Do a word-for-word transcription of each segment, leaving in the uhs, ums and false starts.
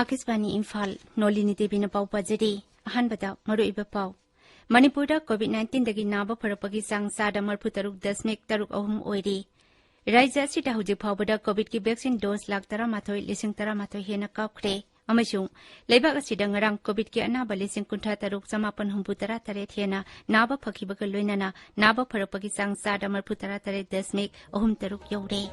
ꯑꯥꯀꯥꯁꯕꯥꯅꯤ ꯏꯝꯐꯥꯜ, ꯅꯣꯂꯤꯅꯤ ꯗꯦꯕꯤꯅ ꯄꯥꯎ ꯄꯥꯖꯔꯤ꯫ ꯑꯍꯥꯟꯕꯗ ꯃꯔꯨꯑꯣꯏꯕ ꯄꯥꯎ꯫ ꯃꯅꯤꯄꯨꯔꯗ COVID nineteenꯗꯒꯤ ꯅꯥꯕ ꯐꯔꯛꯄꯒꯤ ꯆꯥꯡ ꯆꯥꯗ ꯃꯔꯤꯐꯨ ꯇꯔꯨꯛ ꯗꯁꯃꯤꯛ ꯇꯔꯨꯛ ꯑꯍꯨꯝ ꯑꯣꯏꯔꯤ꯫ ꯔꯥꯖ꯭ꯌ ꯑꯁꯤꯗ ꯍꯧꯖꯤꯛ ꯐꯥꯎꯕꯗ COVIDꯀꯤ vaccine dose ꯂꯥꯈ ꯇꯔꯥꯃꯥꯊꯣꯏ ꯂꯤꯁꯤꯡ ꯇꯔꯥꯃꯥꯊꯣꯏ ꯍꯦꯟꯅ ꯀꯥꯞꯈ꯭ꯔꯦ꯫ ꯑꯃꯁꯨꯡ ꯂꯩꯕꯥꯛ ꯑꯁꯤꯗ ꯉꯔꯥꯡ COVIDꯀꯤ ꯑꯅꯥꯕ ꯂꯤꯁꯤꯡ ꯀꯨꯟꯊ꯭ꯔꯥ ꯇꯔꯨꯛ ꯆꯃꯥꯄꯟ ꯍꯨꯝꯐꯨ ꯇꯔꯥ ꯇꯔꯦꯠ ꯍꯦꯟꯅ ꯅꯥꯕ ꯐꯈꯤꯕꯒ ꯂꯣꯏꯅꯅ ꯅꯥꯕ ꯐꯔꯛꯄꯒꯤ ꯆꯥꯡ ꯆꯥꯗ ꯃꯔꯤꯐꯨ ꯇꯔꯥ ꯇꯔꯦꯠ ꯗꯁꯃꯤꯛ ꯑꯍꯨꯝ ꯇꯔꯨꯛ ꯌꯧꯔꯦ꯫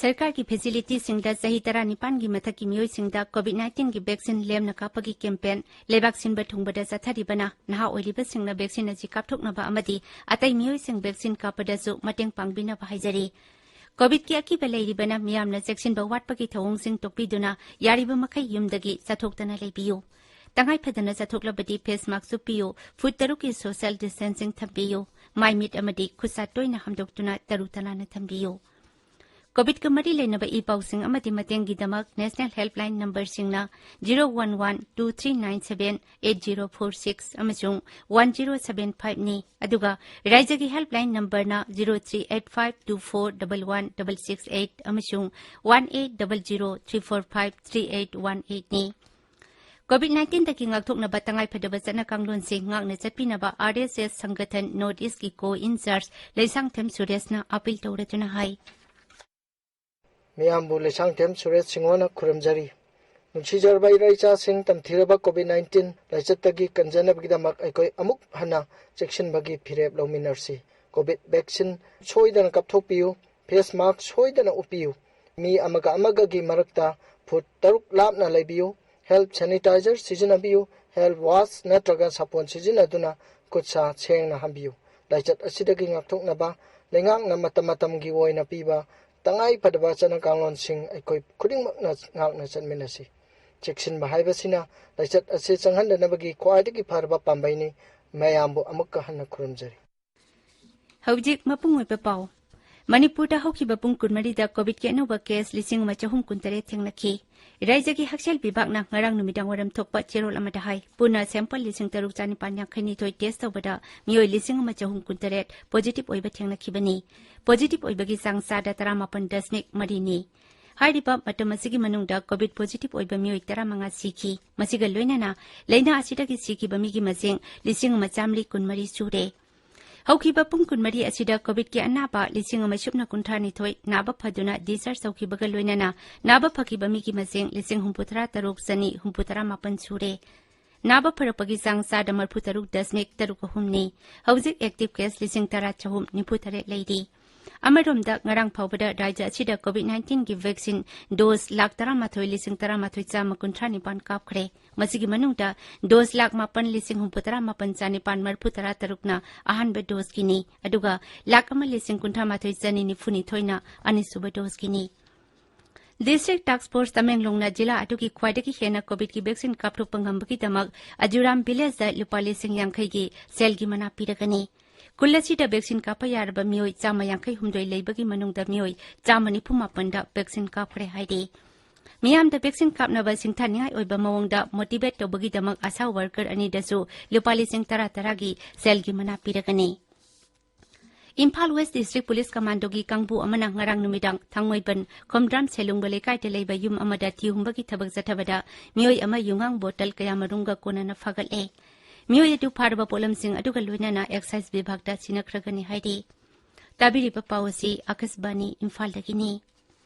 ꯁꯔꯀꯥꯔꯒꯤ facilityꯁꯤꯡꯗ ꯆꯍꯤ ꯇꯔꯥꯅꯤꯄꯥꯟꯒꯤ ꯃꯊꯛꯀꯤ ꯃꯤꯑꯣꯏꯁꯤꯡꯗ COVID nineteenꯒꯤ vaccine ꯂꯦꯝꯅ ꯀꯥꯞꯄꯒꯤ campaign ꯂꯩꯕꯥꯛ ꯁꯤꯟꯕ ꯊꯨꯡꯕꯗ ꯆꯠꯊꯔꯤꯕꯅ ꯅꯍꯥ ꯑꯣꯏꯔꯤꯕꯁꯤꯡꯅ vaccine ꯑꯁꯤ ꯀꯥꯞꯊꯣꯛꯅꯕ ꯑꯃꯗꯤ ꯑꯇꯩ ꯃꯤꯑꯣꯏꯁꯤꯡ vaccine ꯀꯥꯞꯄꯗꯁꯨ ꯃꯇꯦꯡ ꯄꯥꯡꯕꯤꯅꯕ ꯍꯥꯏꯖꯔꯤ꯫ COVIDꯀꯤ ꯑꯀꯤꯕ ꯂꯩꯔꯤꯕꯅ ꯃꯤꯌꯥꯝꯅ ꯆꯦꯛꯁꯤꯟꯕ ꯋꯥꯠꯄꯒꯤ ꯊꯧꯑꯣꯡꯁꯤꯡ ꯇꯣꯛꯄꯤꯗꯨꯅ ꯌꯥꯔꯤꯕ ꯃꯈꯩ ꯌꯨꯝꯗꯒꯤ ꯆꯠꯊꯣꯛꯇꯅ ꯂꯩꯕꯤꯌꯨ꯫ ꯇꯉꯥꯏ ꯐꯗꯅ ꯆꯠꯊꯣꯛꯂꯕꯗꯤ face mask ꯎꯞꯄꯤꯌꯨ, ꯐꯨꯠ ꯇꯔꯨꯛꯀꯤ social distancing ꯊꯝꯕꯤꯌꯨ, ꯃꯥꯏ ꯃꯤꯠ ꯑꯃꯗꯤ ꯈꯨꯠꯁꯥ ꯇꯣꯏꯅ ꯍꯥꯝꯗꯣꯛꯇꯨꯅ ꯇꯔꯨ ꯇꯅꯥꯟꯅ ꯊꯝꯕꯤꯌꯨ꯫ COVIDꯀ ꯃꯔꯤ ꯂꯩꯅꯕ ꯏ ꯄꯥꯎꯁꯤꯡ ꯑꯃꯗꯤ ꯃꯇꯦꯡꯒꯤꯗꯃꯛ National Helpline numberꯁꯤꯡꯅ zero one one two three nine seven eight zero four six ꯑꯃꯁꯨꯡ one zero seven fiveꯅꯤ꯫ ꯑꯗꯨꯒ ꯔꯥꯏꯖꯒꯤ helpline numberꯅ zero three eight five two four double one double six eight ꯑꯃꯁꯨꯡ one eight double zero three four five three eight one eightꯅꯤ꯫ COVID nineteenꯗꯒꯤ ꯉꯥꯛꯊꯣꯛꯅꯕ ꯇꯉꯥꯏꯐꯗꯕ ꯆꯠꯅ ꯀꯥꯡꯂꯣꯟꯁꯤꯡ ꯉꯥꯛꯅ ꯆꯠꯄꯤꯅꯕ RSS ꯁꯪꯒꯊꯟ North Eastꯀꯤ co-in charge Leishangthem ꯁꯨꯔꯦꯁꯅ appeal ꯇꯧꯔꯗꯨꯅ ꯍꯥꯏ꯫ ꯃꯤꯌꯥꯝꯕꯨ ꯂꯩꯁꯥꯡꯊꯦꯝ ꯁꯨꯔꯦꯁ ꯁꯤꯡꯍꯣꯅ ꯈꯨꯔꯨꯝꯖꯔꯤ꯫ ꯅꯨꯡꯁꯤꯖꯔꯕ ꯏꯔꯥ ꯏꯆꯥꯁꯤꯡ, ꯇꯝꯊꯤꯔꯕ COVID nineteen ꯂꯥꯏꯆꯠꯇꯒꯤ ꯀꯟꯖꯅꯕꯒꯤꯗꯃꯛ ꯑꯩꯈꯣꯏ ꯑꯃꯨꯛ ꯍꯟꯅ ꯆꯦꯛꯁꯤꯟꯕꯒꯤ ꯐꯤꯔꯦꯞ ꯂꯧꯃꯤꯟꯅꯔꯁꯤ꯫ COVID vaccine ꯁꯣꯏꯗꯅ ꯀꯥꯞꯊꯣꯛꯄꯤꯌꯨ꯫ Face mask ꯁꯣꯏꯗꯅ ꯎꯞꯄꯤꯌꯨ꯫ ꯃꯤ ꯑꯃꯒ ꯑꯃꯒꯒꯤ ꯃꯔꯛꯇ ꯐꯨꯠ ꯇꯔꯨꯛ ꯂꯥꯞꯅ ꯂꯩꯕꯤꯌꯨ꯫ Hand sanitizer ꯁꯤꯖꯤꯟꯅꯕꯤꯌꯨ꯫ Hand wash ꯅꯠꯇ꯭ꯔꯒ ꯁꯥꯄꯣꯟ ꯁꯤꯖꯤꯟꯅꯗꯨꯅ ꯈꯨꯠ ꯁꯥ ꯁꯦꯡꯅ ꯍꯥꯝꯕꯤꯌꯨ꯫ ꯂꯥꯏꯆꯠ ꯑꯁꯤꯗꯒꯤ ꯉꯥꯛꯊꯣꯛꯅꯕ ꯂꯩꯉꯥꯛꯅ ꯃꯇꯝ ꯃꯇꯝꯒꯤ ꯑꯣꯏꯅ ꯄꯤꯕ ꯇꯉꯥꯏ ꯐꯗꯕ ꯆꯠꯅ ꯀꯥꯡꯂꯣꯟꯁꯤꯡ ꯑꯩꯈꯣꯏ ꯈꯨꯗꯤꯡꯃꯛꯅ ꯉꯥꯛꯅ ꯆꯠꯃꯤꯟꯅꯁꯤ꯫ ꯆꯦꯛꯁꯤꯟꯕ ꯍꯥꯏꯕꯁꯤꯅ ꯂꯥꯏꯆꯠ ꯑꯁꯤ ꯆꯪꯍꯟꯗꯅꯕꯒꯤ ꯈ꯭ꯋꯥꯏꯗꯒꯤ ꯐꯔꯕ ꯄꯥꯝꯕꯩꯅꯤ꯫ ꯃꯌꯥꯝꯕꯨ ꯑꯃꯨꯛꯀ ꯍꯟꯅ ꯈꯨꯔꯨꯝꯖꯔꯤ꯫ ꯍꯧꯖꯤꯛ ꯃꯄꯨꯡ ꯑꯣꯏꯕ ꯄꯥꯎ꯫ ꯃꯅꯤꯄꯨꯔꯗ ꯍꯧꯈꯤꯕ ꯄꯨꯡ ꯀꯨꯟꯃꯔꯤꯗ ꯀꯣꯚꯤꯗꯀꯤ ꯑꯅꯧꯕ ꯀꯦꯁ ꯂꯤꯁꯤꯡ ꯑꯃ ꯆꯍꯨꯝ ꯀꯨꯟꯇꯔꯦꯠ ꯊꯦꯡꯅꯈꯤ꯫ ꯔꯥꯖ꯭ꯌꯒꯤ ꯍꯛꯁꯦꯜ ꯕꯤꯚꯥꯒꯅ ꯉꯔꯥꯡ ꯅꯨꯃꯤꯗꯥꯡ ꯋꯥꯏꯔꯝ ꯊꯣꯛꯄ ꯆꯦꯔꯣꯜ ꯑꯃꯗ ꯍꯥꯏ, ꯄꯨꯟꯅ ꯁꯦꯝꯄꯜ ꯂꯤꯁꯤꯡ ꯇꯔꯨꯛ ꯆꯥꯅꯤꯄꯥꯟ ꯌꯥꯡꯈꯩ ꯅꯤꯊꯣꯏ ꯇꯦꯁ ꯇꯧꯕꯗ ꯃꯤꯑꯣꯏ ꯂꯤꯁꯤꯡ ꯑꯃ ꯆꯍꯨꯝ ꯀꯨꯟꯇꯔꯦꯠ ꯄꯣꯖꯤꯇꯤꯚ ꯑꯣꯏꯕ ꯊꯦꯡꯅꯈꯤꯕꯅꯤ꯫ ꯄꯣꯖꯤꯇꯤꯚ ꯑꯣꯏꯕꯒꯤ ꯆꯥꯡ ꯆꯥꯗ ꯇꯔꯥꯃꯥꯄꯟ ꯗꯁꯃꯤꯛ ꯃꯔꯤꯅꯤ꯫ ꯍꯥꯏꯔꯤꯕ ꯃꯇꯝ ꯑꯁꯤꯒꯤ ꯃꯅꯨꯡꯗ ꯀꯣꯚꯤꯗ ꯄꯣꯖꯤꯇꯤꯚ ꯑꯣꯏꯕ ꯃꯤꯑꯣꯏ ꯇꯔꯥꯃꯉꯥ ꯁꯤꯈꯤ꯫ ꯃꯁꯤꯒ ꯂꯣꯏꯅꯅ ꯂꯥꯏꯅꯥ ꯑꯁꯤꯗꯒꯤ ꯁꯤꯈꯤꯕ ꯃꯤꯒꯤ ꯃꯁꯤꯡ ꯂꯤꯁꯤꯡ ꯑꯃ ꯆꯥꯃꯔꯤ ꯀꯨꯟꯃꯔꯤ ꯁꯨꯔꯦ꯫ ꯍꯧꯈꯤꯕ ꯄꯨꯡ ꯀꯨꯟꯃꯔꯤ ꯑꯁꯤꯗ ꯀꯣꯚꯤꯗꯀꯤ ꯑꯅꯥꯕ ꯂꯤꯁꯤꯡ ꯑꯃ ꯁꯨꯞꯅ ꯀꯨꯟꯊ꯭ꯔꯥ ꯅꯤꯊꯣꯏ ꯅꯥꯕ ꯐꯗꯨꯅ ꯗꯤꯁꯆꯥꯔꯖ ꯇꯧꯈꯤꯕꯒ ꯂꯣꯏꯅꯅ ꯅꯥꯕ ꯐꯈꯤꯕ ꯃꯤꯒꯤ ꯃꯁꯤꯡ ꯂꯤꯁꯤꯡ ꯍꯨꯝꯐꯨꯇꯔꯥ ꯇꯔꯨꯛ ꯆꯅꯤ ꯍꯨꯝꯐꯨꯇꯔꯥ ꯃꯥꯄꯟ ꯁꯨꯔꯦ꯫ ꯅꯥꯕ ꯐꯔꯛꯄꯒꯤ ꯆꯥꯡ ꯆꯥꯗ ꯃꯔꯤꯐꯨ ꯇꯔꯨꯛ ꯗꯁꯃꯤꯛ ꯇꯔꯨꯛ ꯑꯍꯨꯝꯅꯤ꯫ ꯍꯧꯖꯤꯛ ꯑꯦꯛꯇꯤꯚ ꯀꯦꯁ ꯂꯤꯁꯤꯡ ꯇꯔꯥ ꯆꯍꯨꯝ ꯅꯤꯐꯨ ꯇꯔꯦꯠ ꯂꯩꯔꯤ꯫ ꯑꯃꯔꯣꯝꯗ, ꯉꯔꯥꯡ ꯐꯥꯎꯕꯗ ꯔꯥꯖ꯭ꯌ ꯑꯁꯤꯗ ꯀꯣꯚꯤꯗ ꯅꯥꯏꯟꯇꯤꯟꯒꯤ ꯚꯦꯛꯁꯤꯟ ꯗꯣꯁ ꯂꯥꯈ ꯇꯔꯥꯃꯥꯊꯣꯏ ꯂꯤꯁꯤꯡ ꯇꯔꯥꯃꯥꯊꯣꯏ ꯆꯥꯝꯃ ꯀꯨꯟꯊ꯭ꯔꯥ ꯅꯤꯄꯥꯟ ꯀꯥꯞꯈ꯭ꯔꯦ꯫ ꯃꯁꯤꯒꯤ ꯃꯅꯨꯡꯗ ꯗꯣꯁ ꯂꯥꯈ ꯃꯥꯄꯟ ꯂꯤꯁꯤꯡ ꯍꯨꯝꯐꯨꯇꯔꯥ ꯃꯥꯄꯟ ꯆꯥꯅꯤꯄꯥꯟ ꯃꯔꯤꯐꯨꯇꯔꯥ ꯇꯔꯨꯛꯅ ꯑꯍꯥꯟꯕ ꯗꯣꯁꯀꯤꯅꯤ, ꯑꯗꯨꯒ ꯂꯥꯈ ꯑꯃ ꯂꯤꯁꯤꯡ ꯀꯨꯟꯊ꯭ꯔꯥ ꯃꯥꯊꯣꯏ ꯆꯅꯤ ꯅꯤꯐꯨ ꯅꯤꯊꯣꯏꯅ ꯑꯅꯤꯁꯨꯕ ꯗꯣꯁꯀꯤꯅꯤ꯫ ꯗꯤꯁꯇ꯭ꯔꯤꯛ ꯇꯥꯛꯁ ꯐꯣꯔꯁ ꯇꯃꯦꯡꯂꯣꯡꯅ ꯖꯤꯂꯥ ꯑꯗꯨꯒꯤ ꯈ꯭ꯋꯥꯏꯗꯒꯤ ꯍꯦꯟꯅ ꯀꯣꯚꯤꯗꯀꯤ ꯚꯦꯛꯁꯤꯟ ꯀꯥꯞꯊꯣꯛꯄ ꯉꯝꯕꯒꯤꯗꯃꯛ ꯑꯖꯨꯔꯥꯝ ꯚꯤꯂꯦꯖꯇ ꯂꯨꯄꯥ ꯂꯤꯁꯤꯡ ꯌꯥꯡꯈꯩꯒꯤ ꯁꯦꯜꯒꯤ ꯃꯅꯥ ꯄꯤꯔꯒꯅꯤ꯫ ꯈꯨꯜ ꯑꯁꯤꯗ ꯚꯦꯛꯁꯤꯟ ꯀꯥꯞꯄ ꯌꯥꯔꯕ ꯃꯤꯑꯣꯏ ꯆꯥꯝꯃ ꯌꯥꯡꯈꯩ ꯍꯨꯝꯗꯣꯏ ꯂꯩꯕꯒꯤ ꯃꯅꯨꯡꯗ ꯃꯤꯑꯣꯏ ꯆꯥꯝꯃ ꯅꯤꯐꯨ ꯃꯥꯄꯟꯗ ꯚꯦꯛꯁꯤꯟ ꯀꯥꯞꯈ꯭ꯔꯦ ꯍꯥꯏꯔꯤ꯫ ꯃꯤꯌꯥꯝꯗ ꯚꯦꯛꯁꯤꯟ ꯀꯥꯞꯅꯕ ꯁꯤꯡꯊꯥꯅꯤꯡꯉꯥꯏ ꯑꯣꯏꯕ ꯃꯑꯣꯡꯗ ꯃꯣꯇꯤꯚꯦꯠ ꯇꯧꯕꯒꯤꯗꯃꯛ ꯑꯥꯁꯥ ꯋꯥꯔꯀꯔ ꯑꯅꯤꯗꯁꯨ ꯂꯨꯄꯥ ꯂꯤꯁꯤꯡ ꯇꯔꯥ ꯇꯔꯥꯒꯤ ꯁꯦꯜꯒꯤ ꯃꯅꯥ ꯄꯤꯔꯒꯅꯤ꯫ ꯏꯝꯐꯥꯜ ꯋꯦꯁ ꯗꯤꯁꯇ꯭ꯔꯤꯛ ꯄꯨꯂꯤꯁ ꯀꯃꯥꯟꯗꯣꯒꯤ ꯀꯥꯡꯕꯨ ꯑꯃꯅ ꯉꯔꯥꯡ ꯅꯨꯃꯤꯗꯥꯡ ꯊꯥꯡꯃꯩꯕꯟ ꯈꯣꯝꯗ꯭ꯔꯥꯝ ꯁꯦꯂꯨꯡꯕ ꯂꯩꯀꯥꯏꯗ ꯂꯩꯕ ꯌꯨꯝ ꯑꯃꯗ ꯊꯤ ꯍꯨꯝꯕꯒꯤ ꯊꯕꯛ ꯆꯠꯊꯕꯗ ꯃꯤꯑꯣꯏ ꯑꯃ ꯌꯨꯉꯥꯡ ꯕꯣꯇꯜ ꯀꯌꯥꯃꯔꯨꯝꯒ ꯀꯣꯟꯅꯅ ꯐꯥꯒꯠꯂꯦ꯫ ꯃꯤꯑꯣꯏ ꯑꯗꯨ ꯐꯥꯔꯕ ꯄꯣꯠꯂꯝꯁꯤꯡ ꯑꯗꯨꯒ ꯂꯣꯏꯅꯅ ꯑꯦꯛꯁꯥꯏꯖ ꯕꯤꯚꯥꯒꯇ ꯁꯤꯟꯅꯈ꯭ꯔꯒꯅꯤ ꯍꯥꯏꯔꯤ꯫ ꯇꯥꯕꯤꯔꯤꯕ ꯄꯥꯎ ꯑꯁꯤ ꯑꯥꯀꯥꯁꯕꯥꯅꯤ ꯏꯝꯐꯥꯜꯗꯒꯤꯅꯤ꯫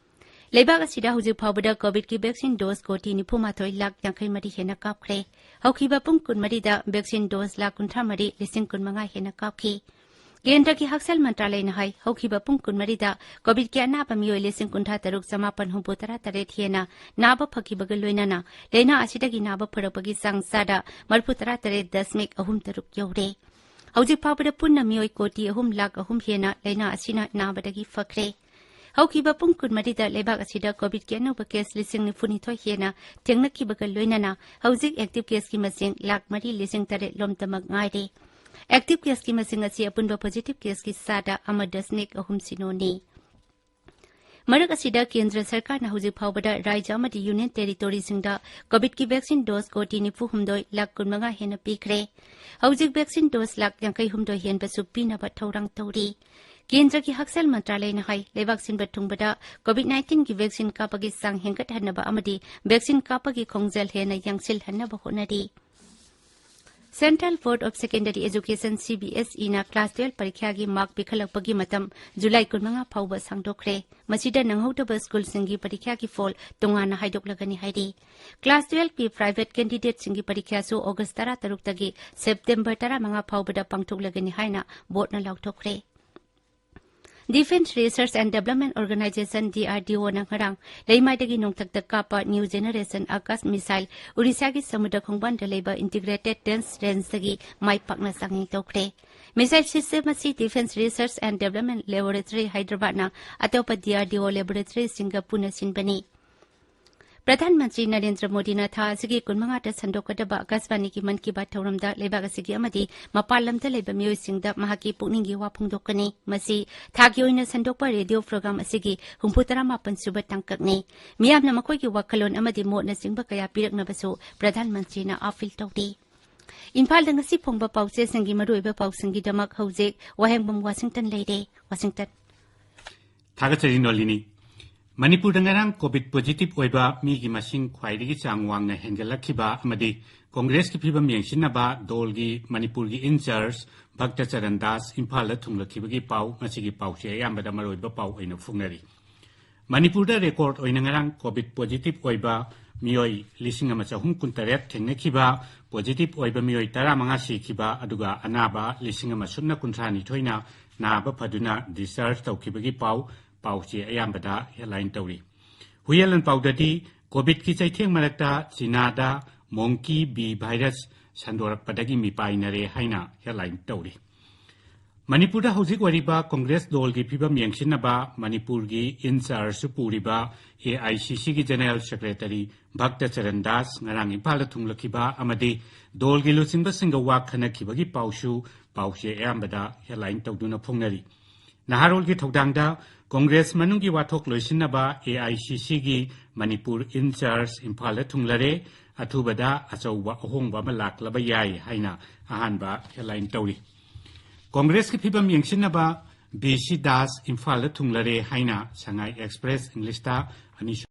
ꯂꯩꯕꯥꯛ ꯑꯁꯤꯗ ꯍꯧꯖꯤꯛ ꯐꯥꯎꯕꯗ ꯀꯣꯚꯤꯗꯀꯤ ꯚꯦꯛꯁꯤꯟ ꯗꯣꯁ ꯀꯣꯇꯤ ꯅꯤꯐꯨ ꯃꯥꯊꯣꯏ ꯂꯥꯈ ꯌꯥꯡꯈꯩ ꯃꯔꯤ ꯍꯦꯟꯅ ꯀꯥꯞꯈ꯭ꯔꯦ꯫ ꯍꯧꯈꯤꯕ ꯄꯨꯡ ꯀꯨꯟꯃꯔꯤꯗ ꯚꯦꯛꯁꯤꯟ ꯗꯣꯁ ꯂꯥꯈ ꯀꯨꯟꯊ꯭ꯔꯥ ꯃꯔꯤ ꯂꯤꯁꯤꯡ ꯀꯨꯟ ꯃꯉꯥ ꯍꯦꯟꯅ ꯀꯥꯞꯈꯤ꯫ ꯀꯦꯟꯗ꯭ꯔꯒꯤ ꯍꯛꯁꯦꯜ ꯃꯟꯇ꯭ꯔꯥꯂꯌꯅ ꯍꯥꯏ, ꯍꯧꯈꯤꯕ ꯄꯨꯡ ꯀꯨꯟꯃꯔꯤꯗ ꯀꯣꯚꯤꯗꯀꯤ ꯑꯅꯥꯕ ꯃꯤꯑꯣꯏ ꯂꯤꯁꯤꯡ ꯀꯨꯟꯊ꯭ꯔꯥ ꯇꯔꯨꯛ ꯆꯥꯃꯥꯄꯟ ꯍꯨꯝꯐꯨ ꯇꯔꯥ ꯇꯔꯦꯠ ꯍꯦꯟꯅ ꯅꯥꯕ ꯐꯈꯤꯕꯒ ꯂꯣꯏꯅꯅ ꯂꯥꯏꯅꯥ ꯑꯁꯤꯗꯒꯤ ꯅꯥꯕ ꯐꯔꯛꯄꯒꯤ ꯆꯥꯡ ꯆꯥꯗ ꯃꯔꯤꯐꯨ ꯇꯔꯥ ꯇꯔꯦꯠ ꯗꯁꯃꯤꯛ ꯑꯍꯨꯝ ꯇꯔꯨꯛ ꯌꯧꯔꯦ꯫ ꯍꯧꯖꯤꯛ ꯐꯥꯎꯕꯗ ꯄꯨꯟꯅ ꯃꯤꯑꯣꯏ ꯀꯣꯇꯤ ꯑꯍꯨꯝ ꯂꯥꯈ ꯑꯍꯨꯝ ꯍꯦꯟꯅ ꯂꯥꯏꯅꯥ ꯑꯁꯤꯅ ꯅꯥꯕꯗꯒꯤ ꯐꯈ꯭ꯔꯦ꯫ ꯍꯧꯈꯤꯕ ꯄꯨꯡ ꯀꯨꯟꯃꯔꯤꯗ ꯂꯩꯕꯥꯛ ꯑꯁꯤꯗ ꯀꯣꯚꯤꯗꯀꯤ ꯑꯅꯧꯕ ꯀꯦꯁ ꯂꯤꯁꯤꯡ ꯅꯤꯐꯨ ꯅꯤꯊꯣꯏ ꯍꯦꯟꯅ ꯊꯦꯡꯅꯈꯤꯕꯒ ꯂꯣꯏꯅꯅ ꯍꯧꯖꯤꯛ ꯑꯦꯛꯇꯤꯚ ꯀꯦꯁꯀꯤ ꯃꯁꯤꯡ ꯂꯥꯈ ꯃꯔꯤ ꯂꯤꯁꯤꯡ ꯇꯔꯦꯠ ꯂꯣꯝꯇꯃꯛ ꯉꯥꯏꯔꯦ꯫ ꯑꯦꯛꯇꯤꯚ ꯀꯦꯁꯀꯤ ꯃꯁꯤꯡ ꯑꯁꯤ ꯑꯄꯨꯟꯕ ꯄꯣꯖꯤꯇꯤꯚ ꯀꯦꯁꯀꯤ ꯆꯥꯗ ꯑꯃ ꯗꯁꯃꯤꯛ ꯑꯍꯨꯝ ꯁꯤꯅꯣꯅꯤ꯫ ꯃꯔꯛ ꯑꯁꯤꯗ, ꯀꯦꯟꯗ꯭ꯔ ꯁꯔꯀꯥꯔꯅ ꯍꯧꯖꯤꯛ ꯐꯥꯎꯕꯗ ꯔꯥꯖ꯭ꯌ ꯑꯃꯗꯤ ꯌꯨꯅꯤꯌꯟ ꯇꯦꯔꯤꯇꯣꯔꯤꯁꯤꯡꯗ ꯀꯣꯚꯤꯗꯀꯤ ꯚꯦꯛꯁꯤꯟ ꯗꯣꯁ ꯀꯣꯇꯤ ꯅꯤꯐꯨ ꯍꯨꯝꯗꯣꯏ ꯂꯥꯈ ꯀꯨꯟꯃꯉꯥ ꯍꯦꯟꯅ ꯄꯤꯈ꯭ꯔꯦ꯫ ꯍꯧꯖꯤꯛ ꯚꯦꯛꯁꯤꯟ ꯗꯣꯁ ꯂꯥꯈ ꯌꯥꯡꯈꯩ ꯍꯨꯝꯗꯣꯏ ꯍꯦꯟꯕꯁꯨ ꯄꯤꯅꯕ ꯊꯧꯔꯥꯡ ꯇꯧꯔꯤ꯫ ꯀꯦꯟꯗ꯭ꯔꯒꯤ ꯍꯛꯁꯦꯜ ꯃꯟꯇ꯭ꯔꯥꯂꯌꯅ ꯍꯥꯏ, ꯂꯩꯕꯥꯛ ꯁꯤꯟꯕ ꯊꯨꯡꯕꯗ ꯀꯣꯚꯤꯗ ꯅꯥꯏꯟꯇꯤꯟꯒꯤ ꯚꯦꯛꯁꯤꯟ ꯀꯥꯞꯄꯒꯤ ꯆꯥꯡ ꯍꯦꯟꯒꯠꯍꯟꯅꯕ ꯑꯃꯗꯤ ꯚꯦꯛꯁꯤꯟ ꯀꯥꯞꯄꯒꯤ ꯈꯣꯡꯖꯦꯜ ꯍꯦꯟꯅ ꯌꯥꯡꯁꯤꯜꯍꯟꯅꯕ ꯍꯣꯠꯅꯔꯤ꯫ Central Board of Secondary Education, CBSEꯅ class twelve ꯄꯔꯤꯈ꯭ꯌꯥꯒꯤ ꯃꯥꯔꯛ ꯄꯤꯈꯠꯂꯛꯄꯒꯤ ꯃꯇꯝ ꯖꯨꯂꯥꯏ ꯀꯨꯟꯃꯉꯥ ꯐꯥꯎꯕ ꯁꯥꯡꯗꯣꯛꯈ꯭ꯔꯦ꯫ ꯃꯁꯤꯗ ꯅꯪꯍꯧꯗꯕ ꯁ꯭ꯀꯨꯜꯁꯤꯡꯒꯤ ꯄꯔꯤꯈ꯭ꯌꯥꯒꯤ ꯐꯣꯜ ꯇꯣꯉꯥꯟꯅ ꯍꯥꯏꯗꯣꯛꯂꯒꯅꯤ ꯍꯥꯏꯔꯤ꯫ Class twelveꯀꯤ private candidateꯁꯤꯡꯒꯤ ꯄꯔꯤꯈ꯭ꯌꯥꯁꯨ ꯑꯣꯒꯁ ꯇꯔꯥꯇꯔꯨꯛꯇꯒꯤ ꯁꯦꯞꯇꯦꯝꯕꯔ ꯇꯔꯥꯃꯉꯥ ꯐꯥꯎꯕꯗ ꯄꯥꯡꯊꯣꯛꯂꯒꯅꯤ ꯍꯥꯏꯅ ꯕꯣꯔꯗꯅ ꯂꯥꯎꯊꯣꯛꯈ꯭ꯔꯦ꯫ Defence Research and Development Organisation, DRDOꯅ ꯉꯔꯥꯡ ꯂꯩꯃꯥꯏꯗꯒꯤ ꯅꯣꯡꯊꯛꯇ ꯀꯥꯞꯄ new generation Akash missile ꯑꯣꯔꯤꯁꯥꯒꯤ ꯁꯃꯨꯗ꯭ꯔ ꯈꯣꯡꯕꯥꯟꯗ ꯂꯩꯕ Integrated Defence Rangeꯗꯒꯤ ꯃꯥꯏ ꯄꯥꯛꯅ ꯆꯥꯡꯌꯦꯡ ꯇꯧꯈ꯭ꯔꯦ꯫ Missile system ꯑꯁꯤ Defence Research and Development Laboratory, ꯍꯥꯏꯗ꯭ꯔꯕꯥꯗꯅ ꯑꯇꯣꯞꯄ DRDO laboratoryꯁꯤꯡꯒ ꯄꯨꯟꯅ ꯁꯤꯟꯕꯅꯤ꯫ ꯄ꯭ꯔꯙꯥꯟ ꯃꯟꯇ꯭ꯔꯤ ꯅꯔꯦꯟꯗ꯭ꯔ ꯃꯣꯗꯤꯅ ꯊꯥ ꯑꯁꯤꯒꯤ ꯀꯨꯟꯃꯉꯥꯗ ꯁꯟꯗꯣꯛꯀꯗꯕ ꯑꯥꯀꯥꯁꯕꯥꯅꯤꯒꯤ ꯃꯟ ꯀꯤ ꯕꯥꯠ ꯊꯧꯔꯝꯗ ꯂꯩꯕꯥꯛ ꯑꯁꯤꯒꯤ ꯑꯃꯗꯤ ꯃꯄꯥꯟ ꯂꯝꯗ ꯂꯩꯕ ꯃꯤꯑꯣꯏꯁꯤꯡꯗ ꯃꯍꯥꯛꯀꯤ ꯄꯨꯛꯅꯤꯡꯒꯤ ꯋꯥ ꯐꯣꯡꯗꯣꯛꯀꯅꯤ꯫ ꯃꯁꯤ ꯊꯥꯒꯤ ꯑꯣꯏꯅ ꯁꯟꯗꯣꯛꯄ ꯔꯦꯗꯤꯑꯣ ꯄ꯭ꯔꯣꯒ꯭ꯔꯥꯝ ꯑꯁꯤꯒꯤ ꯍꯨꯝꯐꯨ ꯇꯔꯥꯃꯥꯄꯟ ꯁꯨꯕ ꯇꯥꯡꯀꯛꯅꯤ꯫ ꯃꯤꯌꯥꯝꯅ ꯃꯈꯣꯏꯒꯤ ꯋꯥꯈꯜꯂꯣꯟ ꯑꯃꯗꯤ ꯃꯣꯠꯅꯆꯤꯡꯕ ꯀꯌꯥ ꯄꯤꯔꯛꯅꯕꯁꯨ ꯄ꯭ꯔꯙꯥꯟ ꯃꯟꯇ꯭ꯔꯤꯅ ꯑꯥꯄꯤꯜ ꯇꯧꯔꯤ꯫ ꯏꯝꯐꯥꯜꯗ ꯉꯁꯤ ꯐꯣꯡꯕ ꯄꯥꯎꯆꯦꯁꯤꯡꯒꯤ ꯃꯔꯨꯑꯣꯏꯕ ꯄꯥꯎꯁꯤꯡꯒꯤꯗꯃꯛ ꯍꯧꯖꯤꯛ ꯋꯥꯍꯦꯡꯕꯝ ꯋꯥꯁꯤꯡꯇꯟ ꯂꯩꯔꯦ꯫ ꯋꯥꯁꯤꯡꯇꯟ꯫ ꯊꯥꯒꯠꯆꯔꯤ ꯅꯣꯂꯤꯅꯤ꯫ ꯃꯅꯤꯄꯨꯔꯗ ꯉꯔꯥꯡ ꯀꯣꯚꯤꯗ ꯄꯣꯖꯤꯇꯤꯚ ꯑꯣꯏꯕ ꯃꯤꯒꯤ ꯃꯁꯤꯡ ꯈ꯭ꯋꯥꯏꯗꯒꯤ ꯆꯥꯡ ꯋꯥꯡꯅ ꯍꯦꯟꯒꯠꯂꯛꯈꯤꯕ ꯑꯃꯗꯤ ꯀꯣꯡꯒ꯭ꯔꯦꯁꯀꯤ ꯐꯤꯕꯝ ꯌꯦꯡꯁꯤꯟꯅꯕ ꯗꯣꯜꯒꯤ ꯃꯅꯤꯄꯨꯔꯒꯤ ꯏꯟꯆꯥꯔꯖ ꯚꯛꯇ ꯆꯔꯟ ꯗꯥꯁ ꯏꯝꯐꯥꯜꯗ ꯊꯨꯡꯂꯛꯈꯤꯕꯒꯤ ꯄꯥꯎ ꯉꯁꯤꯒꯤ ꯄꯥꯎꯆꯦ ꯑꯌꯥꯝꯕꯗ ꯃꯔꯨꯑꯣꯏꯕ ꯄꯥꯎ ꯑꯣꯏꯅ ꯐꯣꯡꯅꯔꯤ꯫ ꯃꯅꯤꯄꯨꯔꯗ ꯔꯦꯀꯣꯔꯗ ꯑꯣꯏꯅ ꯉꯔꯥꯡ ꯀꯣꯚꯤꯗ ꯄꯣꯖꯤꯇꯤꯚ ꯑꯣꯏꯕ ꯃꯤꯑꯣꯏ ꯂꯤꯁꯤꯡ ꯑꯃ ꯆꯍꯨꯝ ꯀꯨꯟꯇꯔꯦꯠ ꯊꯦꯡꯅꯈꯤꯕ, ꯄꯣꯖꯤꯇꯤꯚ ꯑꯣꯏꯕ ꯃꯤꯑꯣꯏ ꯇꯔꯥꯃꯉꯥ ꯁꯤꯈꯤꯕ, ꯑꯗꯨꯒ ꯑꯅꯥꯕ ꯂꯤꯁꯤꯡ ꯑꯃ ꯁꯨꯞꯅ ꯀꯨꯟꯊ꯭ꯔꯥ ꯅꯤꯊꯣꯏꯅ ꯅꯥꯕ ꯐꯗꯨꯅ ꯗꯤꯁꯆꯥꯔꯖ ꯇꯧꯈꯤꯕꯒꯤ ꯄꯥꯎ ꯄꯥꯎꯆꯦ ꯑꯌꯥꯝꯕꯗ ꯍꯦꯗꯂꯥꯏꯟ ꯇꯧꯔꯤ꯫ ꯍꯨꯏꯌꯦꯟ ꯂꯥꯟꯄꯥꯎꯗꯗꯤ ꯀꯣꯚꯤꯗꯀꯤ ꯆꯩꯊꯦꯡ ꯃꯔꯛꯇ ꯆꯤꯅꯥꯗ ꯃꯣꯡꯀꯤ ꯕꯤ ꯚꯥꯏꯔꯁ ꯁꯟꯗꯣꯔꯛꯄꯗꯒꯤ ꯃꯤꯄꯥꯏꯅꯔꯦ ꯍꯥꯏꯅ ꯍꯦꯗꯂꯥꯏꯟ ꯇꯧꯔꯤ꯫ ꯃꯅꯤꯄꯨꯔꯗ ꯍꯧꯖꯤꯛ ꯑꯣꯏꯔꯤꯕ ꯀꯣꯡꯒ꯭ꯔꯦꯁ ꯗꯣꯜꯒꯤ ꯐꯤꯕꯝ ꯌꯦꯡꯁꯤꯟꯅꯕ ꯃꯅꯤꯄꯨꯔꯒꯤ ꯏꯟꯆꯥꯔꯖꯁꯨ ꯄꯨꯔꯤꯕ AICCꯒꯤ ꯖꯦꯅꯦꯔꯦꯜ ꯁꯦꯀ꯭ꯔꯦꯇꯔꯤ ꯚꯛꯇ ꯆꯔꯟ ꯗꯥꯁ ꯉꯔꯥꯡ ꯏꯝꯐꯥꯜꯗ ꯊꯨꯡꯂꯈꯤꯕ ꯑꯃꯗꯤ ꯗꯣꯜꯒꯤ ꯂꯨꯆꯤꯡꯕꯁꯤꯡꯒ ꯋꯥ ꯈꯟꯅꯈꯤꯕꯒꯤ ꯄꯥꯎꯁꯨ ꯄꯥꯎꯆꯦ ꯑꯌꯥꯝꯕꯗ ꯍꯦꯗꯂꯥꯏꯟ ꯇꯧꯗꯨꯅ ꯐꯣꯡꯅꯔꯤ꯫ ꯅꯍꯥꯔꯣꯜꯒꯤ ꯊꯧꯗꯥꯡꯗ ꯀꯣꯡꯒ꯭ꯔꯦꯁ ꯃꯅꯨꯡꯒꯤ ꯋꯥꯊꯣꯛ ꯂꯣꯏꯁꯤꯟꯅꯕ AICCꯒꯤ ꯃꯅꯤꯄꯨꯔ ꯏꯟꯆꯥꯔꯖ ꯏꯝꯐꯥꯜꯗ ꯊꯨꯡꯂꯔꯦ꯫ ꯑꯊꯨꯕꯗ ꯑꯆꯧꯕ ꯑꯍꯣꯡꯕ ꯑꯃ ꯂꯥꯛꯂꯕ ꯌꯥꯏ ꯍꯥꯏꯅ ꯑꯍꯥꯟꯕ ꯍꯦꯗꯂꯥꯏꯟ ꯇꯧꯔꯤ꯫ ꯀꯣꯡꯒ꯭ꯔꯦꯁꯀꯤ ꯐꯤꯕꯝ ꯌꯦꯡꯁꯤꯟꯅꯕ ꯕꯤ ꯁꯤ ꯗꯥꯁ ꯏꯝꯐꯥꯜꯗ ꯊꯨꯡꯂꯔꯦ ꯍꯥꯏꯅ ꯁꯉꯥꯏ ꯑꯦꯛꯁꯄ꯭ꯔꯦꯁ ꯏꯪꯂꯤꯁꯇ ꯑꯅꯤꯁꯨ